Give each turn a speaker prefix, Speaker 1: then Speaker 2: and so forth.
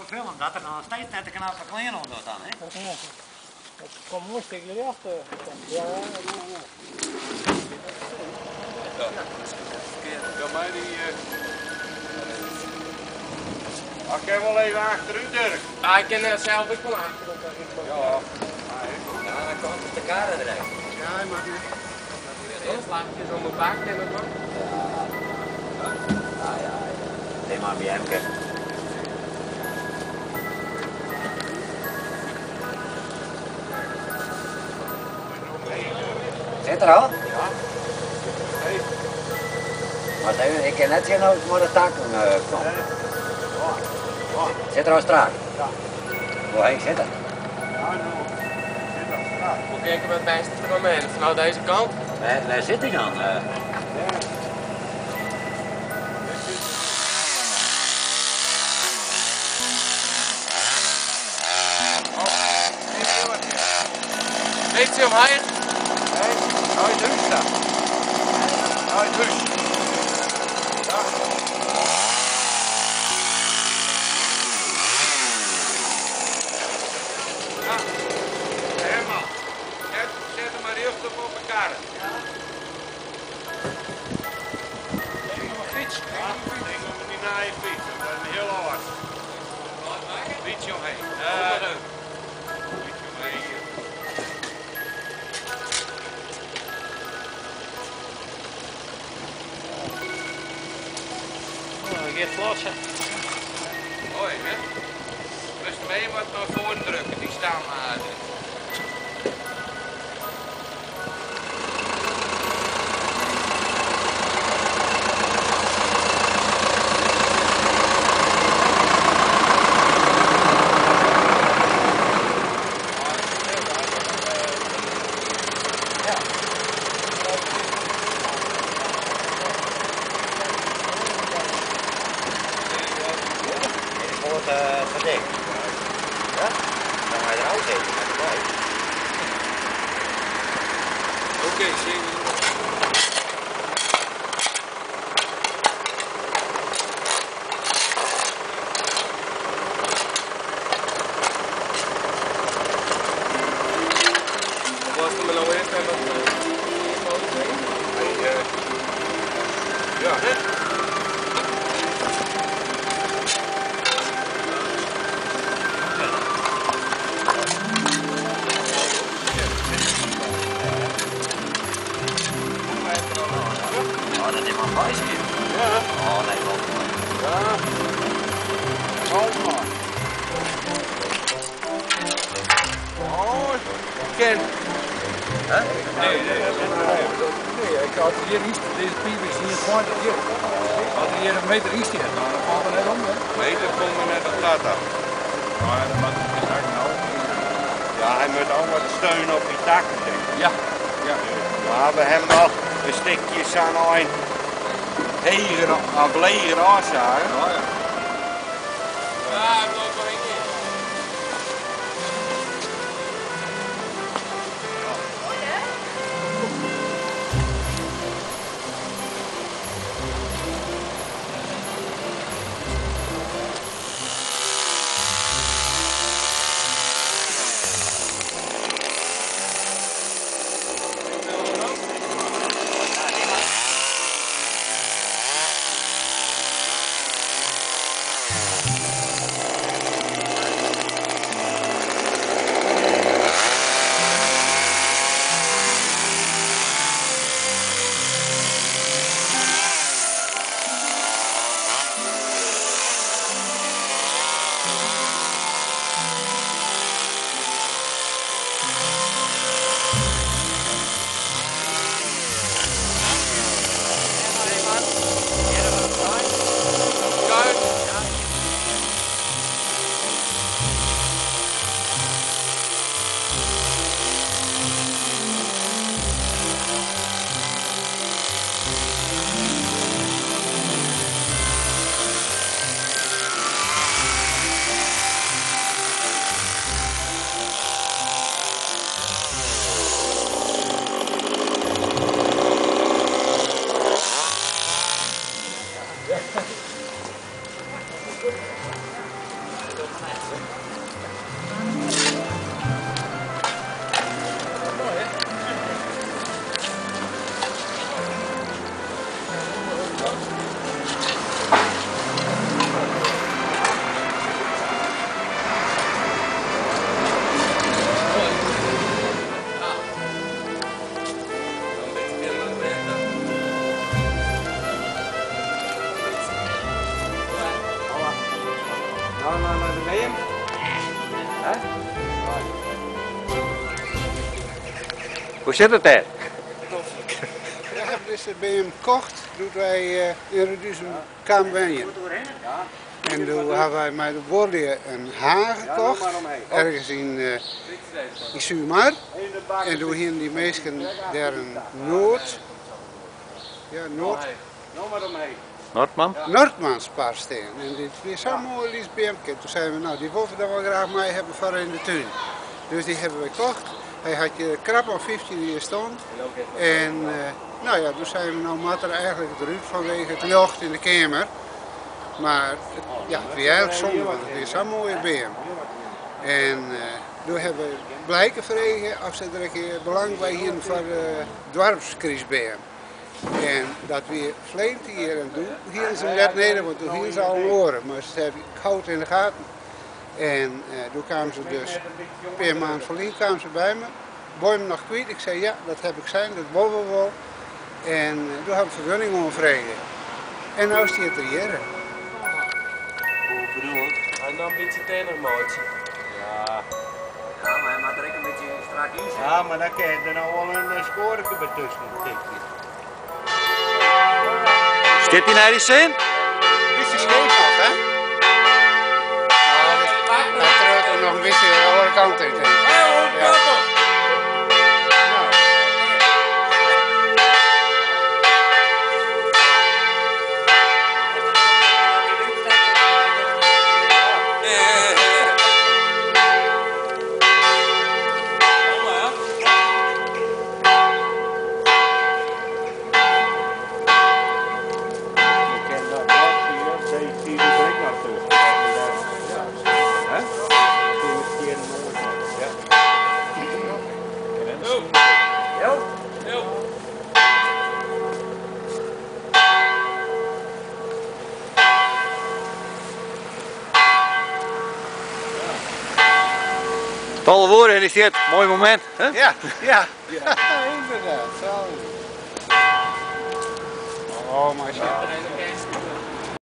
Speaker 1: Film dat er noch steeds net de knappe klean oan docht dan, hè?
Speaker 2: Ja. Dat komt moai stikje ljocht. Ja, ja.
Speaker 3: Ja, maar die. Ik kan wel even achteruit, Dirk.
Speaker 4: Ah, ik ken er zelf ook wel achteruit.
Speaker 3: Ja.
Speaker 1: Ja, dan komt het de kar direct.
Speaker 3: Ja, maar niet.
Speaker 4: Eerst slagjes om mijn bak en dan nog.
Speaker 1: Ja, ja. Neem maar bij Emke. Zit er al?
Speaker 3: Ja. Hey.
Speaker 1: Wacht even, ik kan net zien hoe het maar de takken komt. Zit er al strak?
Speaker 3: Ja.
Speaker 1: Hoe Henk zit er?
Speaker 3: Ja, nou. Zit al strak.
Speaker 4: Hoe kijken we het beste moment? Vanuit deze kant?
Speaker 1: Waar zit hij dan?
Speaker 3: Ja.
Speaker 4: Weet je omheen?
Speaker 3: Nee, nou het huis daar. Nou het huis. Ja. Ja. Helemaal. Zet hem maar eerst op elkaar.
Speaker 2: Ja. Neem mijn fiets.
Speaker 3: Ja, neem hem niet naar je fiets, dat is heel hard. Fietsje omheen. Fietsje omheen hier.
Speaker 2: Oh, ik ga vlot, zeg.
Speaker 3: Mooi, hè? Dus mee wat naar voren drukken, die staan maar.
Speaker 1: Verdikt. Ja? Dan ga je eruit zitten met de bij.
Speaker 3: Oké, zie je.
Speaker 4: Was er maar nou eerst even wat
Speaker 3: Ja, hè?
Speaker 1: Oh, dat is maar een buisje.
Speaker 3: Ja.
Speaker 1: Oh, nee, wat mooi.
Speaker 3: Ja. Oh, man. Oh, Ken.
Speaker 1: Huh?
Speaker 3: Nee, nee,
Speaker 5: nee, ik had hier niet, deze piep is hier 20 hier. Als er hier een meter is, dan valt er net om, hè?
Speaker 3: Nee, dat komt er net op dat af.
Speaker 5: Ja, dat moet ik nou.
Speaker 3: Ja, hij moet ook wat steun op die takken, denk ik.
Speaker 5: Ja, ja.
Speaker 3: Maar we hebben nog een stukje aan een heger, aan bleger afzagen.
Speaker 5: Ja, ja.
Speaker 4: Ja, hij loopt nog één keer.
Speaker 1: Nou, nou, naar de WM. Hè?
Speaker 6: Hoe zit het daar?
Speaker 7: Ja, dus de BM kocht, doet wij in Reduzum kwamen wenjen. En toen hebben wij met de borden een haar gekocht, ergens in Sumar. En toen gingen die mensen daar een Noord, ja, Noord.
Speaker 6: Noordman?
Speaker 7: Noordmanspaar staan. En dit is zo'n mooi lief BMK. Toen zeiden we, nou die wolven daar wel graag mee hebben voor in de tuin. Dus die hebben we gekocht. Hij had je krap al 15 jaar stond. En nou ja, toen zijn we nou matter eigenlijk het eruit vanwege het licht in de kamer. Maar het, ja, het is eigenlijk zonde, want het is zo'n mooie BM. En toen hebben we blijken vregen of ze er een keer belang bij hier voor de dwarfskriesBM. En dat we vleemd hier en doen, hier is hem net neder, want toen hier ze al horen, maar ze hebben koud in de gaten. En toen kwamen ze dus, een paar maanden verleden kwamen ze bij me, boy me nog kwijt, ik zei ja, dat heb ik zijn, dat boven wel. En toen hebben we vergunning omvreden. En nu is die het hier.
Speaker 4: Hoe bedoel ik? Hij nam een beetje tenermootje.
Speaker 1: Ja.
Speaker 8: Ja, maar hij maakt er ook een beetje strak in.
Speaker 1: Ja, maar dan kan je er nou wel een scoreke bij tussen, denk ik.
Speaker 6: Zit hij naar die zin?
Speaker 7: Dit is scheef nog, hè? Nou, dat trekt er nog een beetje de andere kant uit. Ja. Nou.
Speaker 6: Alle woorden is dit. Mooi moment. Hè?
Speaker 7: Ja, ja. Ja, inderdaad. Zo. Oh, maar shit.